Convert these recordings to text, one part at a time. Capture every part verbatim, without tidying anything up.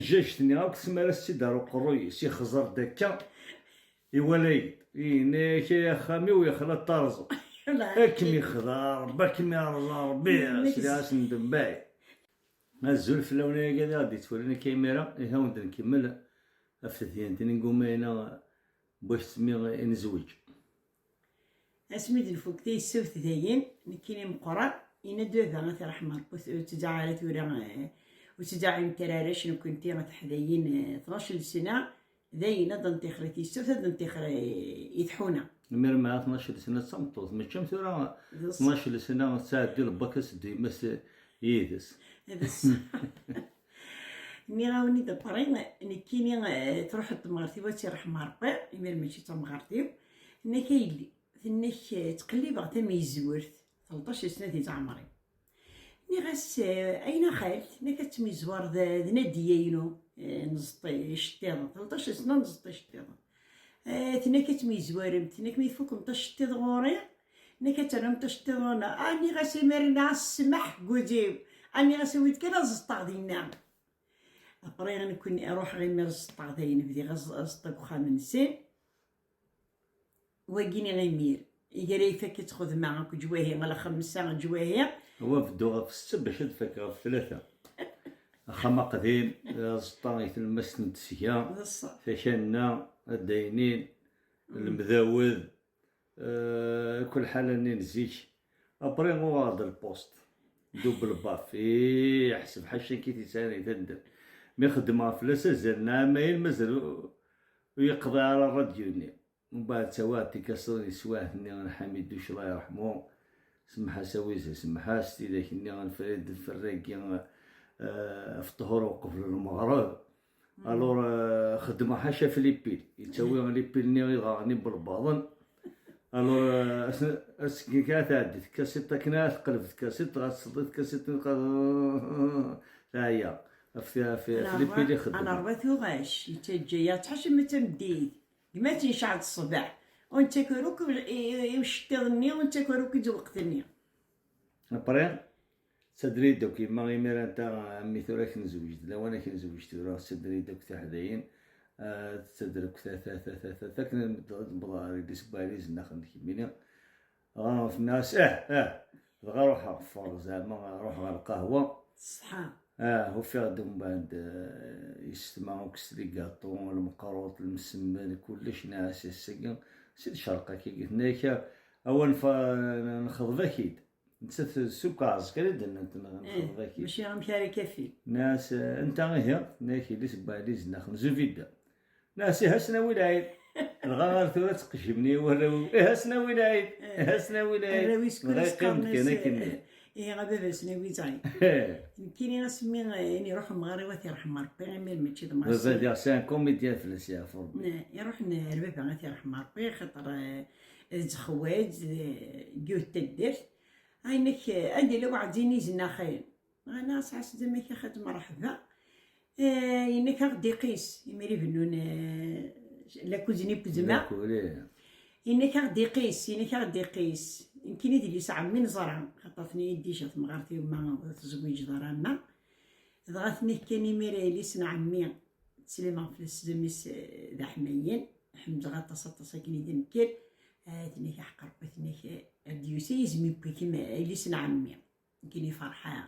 Jjajt-nni akk tesmar-as-tt-id ar uqerruy-is, ixẓer-d akka, iwala-yi-d, yenna-yak: "Ay axxam-iw, yexla ṭṭerẓ." Ad kem-ixdeɛ Ṛebbi, ad kem-iṛẓ Ṛebbi, sliɣ-asen-d mbaɛ. Azul fell-awen ay agad i ɣ-d-yettwalin akka imir-a, ihi ad wen-d-nkemmel ɣef tedyant-nni n wumayna n waketmi i nezweǧ. Asmi d-nfuk tayessawt dayen, nekkini meqqreɣ, yenna-d baba: "Ad t-iṛḥem Ṛebbi, ur t-, ur ttdaɛu ara tura, eh, ur ttdaɛumt ara arrac, nekkenti ad teḥdayin, eh, tnac n sna, dayen ad d-nṭixer i tayessawt, ad d-nṭixer i, i tḥuna." Imir ma tnac n sna d tameṭṭut, mačči am tura D ṣṣeḥ. Tnac n sna tettɛeddi lbak, ad teddu yemma-s yid-s. D ṣṣeḥ. Nniɣ-awen-id après, nekkini, eh, truḥ-d temɣart-iw, ad tt-iṛḥem Ṛebbi, imir mačči d tamɣart-iw. Tenna-k: "A yelli," tenna-k, eh, "ttqellibeɣ tamizwert, tleṭṭac sna di leɛmer-iw." Nniɣ-as: "Eh, ayen a xalt?" Tenna-k: "Ad tmizwareḍ d, d Nadiya-inu, eh, n Ẓeṭṭ iceṭṭiḍen, tleṭṭac sna n Ẓeṭṭ iceṭṭiḍen." Eh, tenna-k: "Ad tmizwaremt." Tenna-k: "Mi tfukemt aceṭṭiḍ ɣur-i, tenna-k ad ternumt aceṭṭiḍ ɣur-neɣ." Ah, nniɣ-as: "Imir-nni ssmaḥ deg wudi-w." Ah, nniɣ-as: "Awi-d kan ad ẓeṭṭeɣ dinna." Après, nekkni ruḥeɣ imir ẓeṭṭeɣ dayen, bdiɣ aẓ-, aẓeṭṭa deg uxxam-nsen. Wagini imir, iger ay fakk ad txedmeɣ akk ǧwahi, ala xemsa ǧwahi. Wa bedduɣ ɣef ssetta bac ad fakkeɣ ɣef tlata. Axxam aqdim, aẓeṭṭa i tlemmast n tesga, d ṣṣeḥ, takanna, addaynin, mm, lemdawed, eh, kul ḥala-nni n zik. Après, uɣeɣ-d lpost. Double baf. Ih, ḥseb ḥaca n kit yesɛan i taddart. Mi xeddmeɣ fell-as azal n ɛamayen, mazal ur, ur yeqḍiɛ ara rradyu-nni. Mbeɛd ttawiɣ-d tikasiḍin n teswiɛt-nni n Ḥamid Duc, Allah yerḥmu. Semḥ-as a Wizi, semḥ-as, tidak-nni n Farid Ferragi, eh, ɣef ṭṭhur uqbel lmeɣreb. Alors, euh, xeddmeɣ ḥaca f lipil. Yettawi lipil-nni iḍarren-iw belbaḍen. Alors, euh, as-, as-, kan tɛeddi tkasiṭ akken ara teqleb tkasiṭ, dɣa tesseḍ tkasiṭ, teɛya. Ɣef, ɣef, ɣef lipil i xeddmeɣ. Anaṛwa tuɣac, yettaǧǧa-yaɣ ttḥacim d tameddit. Gma-tt yecɛel ṣṣbeḥ. Ur nettaker akk i, i, i uceṭṭiḍ-nni, ur nettaker akk i lweqt-nni. Après, ttadri-d akk yemma imir anta, a mmi tura ad k-nezweǧ, d lawan ad k-nezweǧ tura, ttadri-d akk tiḥdayin, ah, tettader akk ta, ta, ta, ta, ta, ta, akken ad d-, ad d-newweḍ ɣer yelli-s n Waɛli Izennaxen n kemmini. Dɣa tenna-as: "Ah, ah." Dɣa ruḥeɣ ffɣeɣ zeɛma, ruḥeɣ ɣer lqahwa. Ṣṣeḥa. Ah, ufiɣ-d umbeɛd, eh, yessetma akk s les gâteaux, lemqerruṭ, lemsemmel, kullec, nniɣ-as: "Ass-agi, si d-cerq akka." Tenna-ak: "Awa nfa-, nxeḍb-ak-id." Nettat s ukeɛẓ kan i d-nnant, "Nxeḍb-ak-id." Mačči amek ara kafi. Nniɣ-as: "Anta ihi?" Tenna-ak: "Yelli-s n Waɛli Izennaxen, Zubida." Nniɣ-as: "Ihi ad s-nawi lɛid." Dɣa ɣer tura ttqejjimen-iyi warraw-iw: "Ihi ad s-nawi lɛid, ihi ad s-nawi lɛid." Arraw-is dɣa kullec yeqqim-d qqaren-as, kan akken. "Ihi a baba ad s-nawi lɛid." Nekkini asmi, eh, ayen iruḥ umɣar-iw ad t-yerḥem Ṛebbi, imir mačči d Maṣer. Baba diɣ c'est un comédien, fell-as yeɛfu Ṛebbi. Ne, iruḥen ar baba ad t-yerḥem Ṛebbi, xaṭer, eh, d zzexwaǧ, eh, deg yiwet taddart. Ɛinek, eh, anda yella Waɛli Izennaxen? Ɣana sɛas d amek a xaǧ mṛeḥba. Eh, yenna-k ad ɣ-d-iqis, imir ibennun, eh, la cousine n Kuzma. D'accord, eh. Yenna-k ad ɣ-d-iqis, yenna-k ad ɣ-d-iqis. Nekkini d yelli-s n ɛemmi neẓra, xaṭer tenna-yi-d déjà temɣart-iw ma ur tezwiǧeḍ ara ama. Dɣa tenna-k kan imir yelli-s n ɛemmi, ttsellimeɣ fell-as s zami-s, eh, d aḥmayen, ḥemdeɣ aṭas, aṭas akken i d-nker. Eh, tenna-k aḥeqq Ṛebbi, tenna-k, eh, ad d-yusi yizem n yelli-s n ɛemmi. Nekkini ferḥeɣ.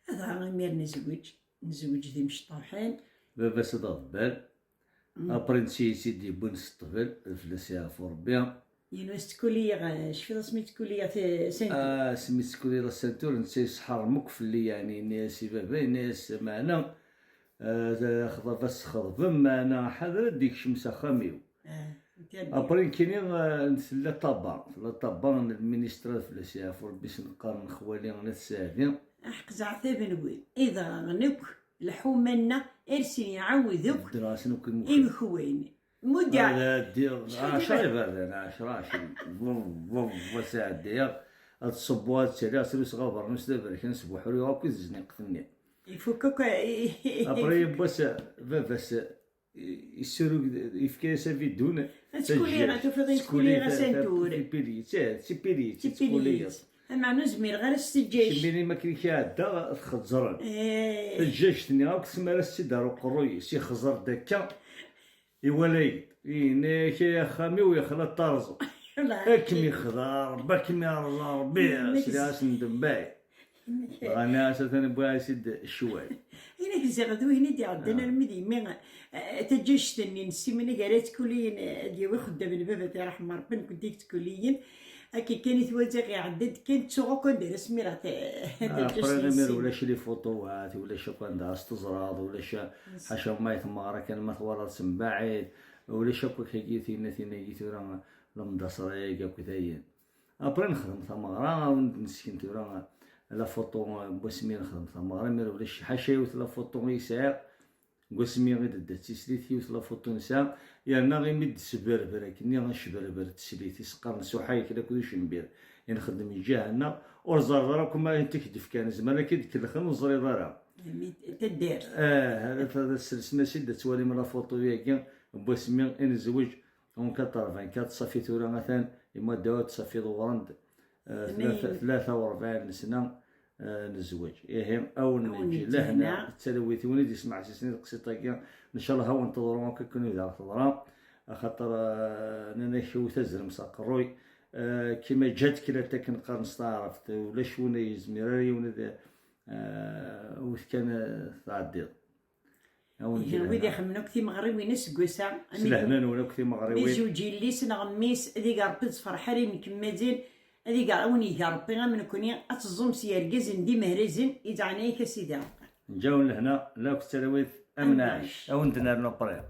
Dɣa imir nezweǧ, nezweǧ d imecṭuḥen. Baba-s d aḍebbal. Mm. Après netta i tt-id-yewwin s ṭṭbel, fell-as yeɛfu Ṛebbi. Yenwa s tkuliya, eh, cfiḍ asmi tkuliya te-, Saint-Tour? Ah, asmi tkuliya Saint-Tour, netta yesḥerm akk fell-i, yeɛni, yenna-yas i baba, yenna-yas, meɛna, eh, xḍeb-as txeḍbem, meɛna ḥader ad d-ikcem s axxam-iw. Eh, après nekkini, eh, tella ṭaba, tella ṭaba n lministra fell-as yeɛfu Ṛebbi, s neqqar n xwali n At Saɛdi. Aḥeq zeɛtaben win, idɣaɣen akk, lḥuma-nneɣ, ar sin iɛawed akk. Bedreɣ-asen akk imekwan. Imekwan. Muddeɣ. Ad ɛeddiɣ ɛecra iberdan, ɛecra, ɛecrin. Ḍev, ḍev, ad sɛeddiɣ. Ad ṣubbuɣ, ad ttaliɣ, sruseɣ abernus d aberkan, sbuḥruyeɣ akk i tezniqt-nni. Ifuk akk, i, i, i, après, yiwwas, baba-s, i-, yessurug-, yefka-yas abidun. Ad tkuliɣ, ad tufiḍ ad tkuliɣ, tkuliɣ a Saint-Tour. Tipilyit, eh, tipilyit, tipilyit. Tkuliɣ. Meɛna ur zmireɣ ara s tejjact. Kemmini ma akken i k-iɛedda, txeẓẓren. Tejjact-nni akk tsemma ara s-tt-id ar uqerruy-is, ixẓer-d akka, iwala-yi-d. Yenna-yak ay axxam-iw, yexla ṭṭerẓeɣ. Ad kem-ixḍa Rebbi, ad kem-irẓa Rebbi. Sliɣ-asen-d mbaɛ. Dɣa nniɣ-as atan wwiɣ-as-id ccwal. Inek ziɣ d win i d-iɛeddan armi d yemmi, eh, taǧǧact-nni n Simin agar ad tkuliyin, eh, ad yawi xeddam n baba, ad iṛḥem Ṛebbi, nekkenti i yettkuliyin. Akken kan i t-waziɣ iɛedda-d kan, ttuɣ akk anda ara smireɣ ta-, taǧǧact n Simin. Après, imir ulac les photos-at, ulac akk anda ara s-teẓraḍ, ulac, ḥaca ma i tmeɣra kan ma twalaḍ s mbaɛid, ulac akk akkagi, tinna, tinna-agi tura, lemdaṣra-agi akk dayen. Après nexdem tameɣra, a wen-d-nesken tura la photo n wasmi nexdem tameɣra, mi ulac ḥaca yiwet la photo i sɛiɣ, n wasmi i d-tedda d tislit, yiwet la photo nesɛa, yerna imi d-sberber akkenni, necberber d teslit, i s-qqaren s uḥayek akked ucembir, i nxeddem lǧiha-nneɣ, ur ẓerreḍ ara akk ma ayen i k-d-fkan, zemren ad k-id-kellxen ur teẓriḍ ara. Taddart. Ah, ad, ad, ad selsen-as-id, ad twalim la photo-yagi n wasmi i nezweǧ. En quatre-vingt-quatre, ṣafi tura atan, imadaw ad ṣafi ḍewren-d, eh, tlata, tlata u rebɛin n sna, eh, n zzwaǧ. Ihi, a wen-neǧǧ lehna, ttalawi-t win i d-yesmeɛsisen i teqsiṭ-agi, ncallah a wen-teḍru akk akken i d aɣ-teḍra, axaṭer, eh, nnan-ak wi tazrem s aqerruy, eh, kima ǧǧat kila akken qqaren s taɛrabt, ulac win i yezmir ara yiwen ad, eh, wet kan, eh, tɛeddiḍ. Ihi, wid ixemmen akk timeɣriwin aseggas-a, s lehna-nwen akk timeɣriwin. Mi zewǧ yelli-s neɣ mmi-s, ad ig Ṛebbi d ṣṣferḥ ara inkemmazin, ad ig, a wen-ig Ṛebbi am nekni, ad teẓẓum s yergazen d imehrazen, yettɛanay-ak a Sidi Ṛebbi. Nǧawen lehna, la akk ttalawi-t, a wen-nɛac, a wen-d-nernu après.